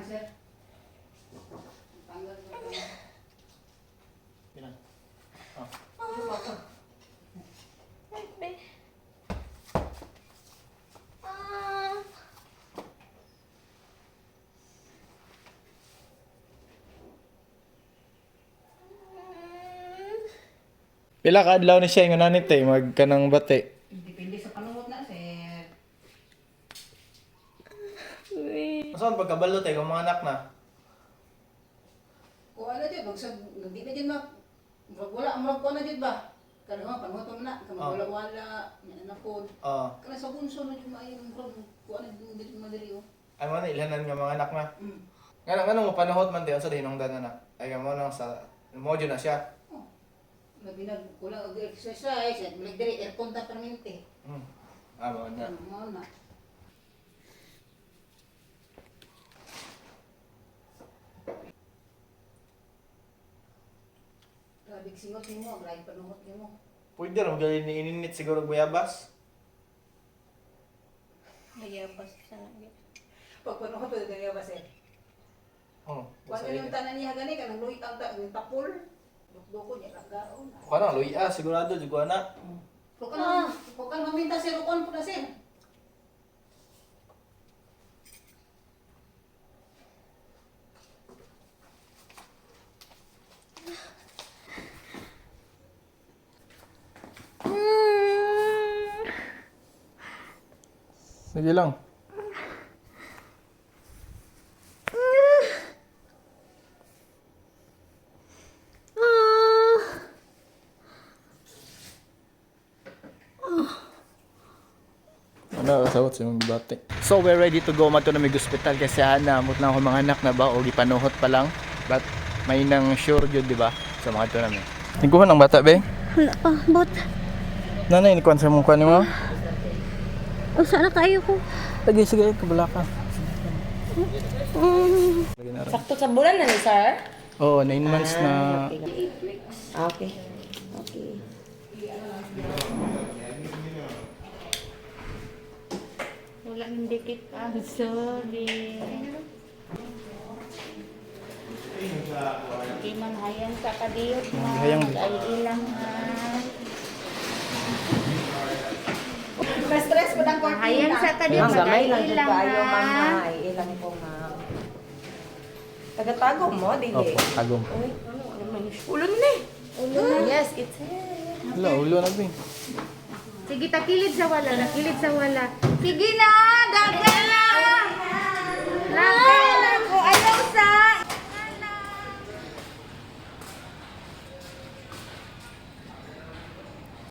sir. Tanggal ko na. Yan. Pila ka adlaw ni siya nga nanit eh, magkanang bati. Depende sa panunod na sir. Saan pagkabalo tayo kung mga anak na? Kung ano dyan, hindi na dyan wala ko na dyan ba? Kada mga panunod mo na, wala, may anak po. Oo. Kana sa bunso na dyan maayong murag, kung ano dyan madali o. Ay mo na ilanan nga mga anak na. Mm. Nga mo panahot man diyan sa hinungdan na. Ay mo nang sa mo na siya. Labi na kulang og exercise, at balik diri aircon ta permanente. Mo na. Mo na. Grabe singot nimo, grabe panunod nimo. Pwede rin magaling ni ininit siguro guyabas. Nagyabas siya na. Pag panunod to dili ba sir? Oh, Wala yung tanan niya gani kanang luit ang tapol. Dukdoko niya kagaon. Kana luya sigurado jud ko ana. Kung kan maminta sir ukon po na sir. Sige lang. Ano, kasawat sa mga bati. So, we're ready to go mato na may hospital kasi hanamot lang ako mga anak na ba o gipanuhot pa lang. But, may nang sure yun, di ba? So, mga ito namin. Tingkuhan ng bata, be? Wala pa, bot. Nanay, nikuhan sa mukha ni mo? O, saan na kayo ko? Lagi, sige, kabala ka. Lagi na rin. Sakto sa bulan na ni sir? Oo, 9 months na. Okay. Okay. Wala nang dikit ang sorry. Hindi man hayang sa kadiyot na. Hayang. Ay ilang ha. Na-stress po ng kortina. Hayang sa kadiyot Ang na. gamay Ay lang dyan ilang kayo, ma'am. ha. Ay, ilang po, ma'am. Taga-tago mo, dili? Opo, tagong. Uy, ano naman yun? Ulo na eh. Ulo na? Yes, it's here. Wala, ulo na, be. Sige, takilid sa wala. Nakilid sa wala. Sige na! Dagan na!